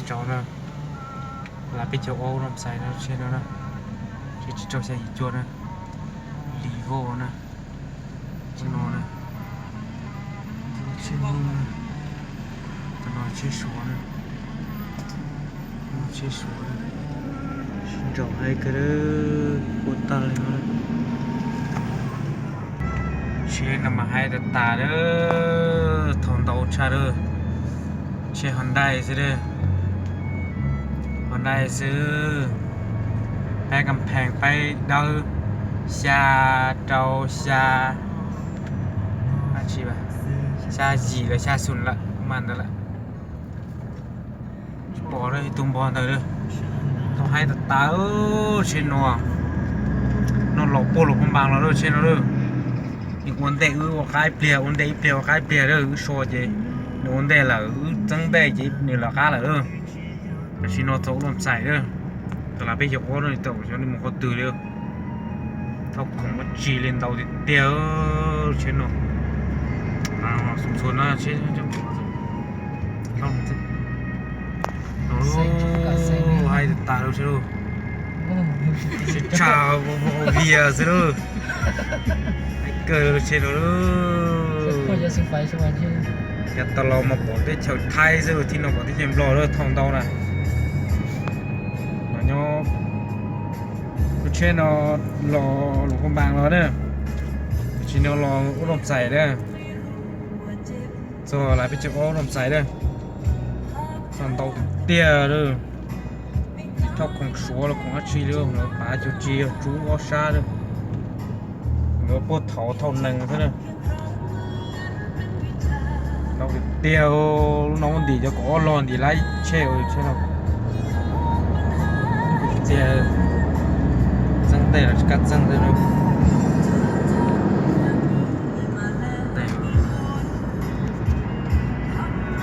Rau na, las peb caug ob lub xais no, tsheb no na, tsheb tsib rau xya yim cuaj na, Revo na, tsheb no na, tsheb Hmoob na, tus no tsheb Suav na, tsheb Suav na, sib nraus haib kawg, ua tag li no. Tsheb no mas haib tas tas lawm, thaum ntau tshaj lawm. Tsheb Hyundai xwb lawm, Hyundai xwb. Paib kas phees paib dawb, xya rau xya, xya yim los xya xum lawm mas ntawd lawm. Tsis pom ib tug npog ntawd li. Thaum haib tas tas, tsheb no, no los puag Luas Phaj Npas los lawm tsheb no lawm. Nws ua ntej wb ua qab ib pliag, ua ntej ib pliag ua qab ib pliag lawm, wb so ces nws ua ntej lawm, wb txeeb ntej ces nws lawv qab lawm lawm. Tam sim no txog ua lub xais lawm, tas las peb caug ob no tau xyov nws mus qhov twg li. Thauj khoom dab tsi li ntau tiag tiag tsheb no. Xum txhua na tsheb, haib tas tas lawm tsheb lauj. Tsheb tshaj vias xwb lauj. Haib kawg tsheb no lauj. Yav tas los mas pom teb chaws Thaib xwb, tib no pom teb chaws Nplog lawm, thaum ntau na. Nyob lub tsheb no los Luas Phaj Npas los na, tam sim no los ua lub xais na, txog las peb caug ob lub xais na. Txog ntau tiag tiag lawm. Thauj khoom Suav los khoom dab tsi li, lawv pav cuag tsis yog tsub ob sab li, lawv puag thaum thauj nees xwb na. Ntau tiag tiag, lub no muab ntim cov kaum ob log ntim lab tsheb tsheb no. Tiag, txeeb ntej los tsis kam txeeb xwb na.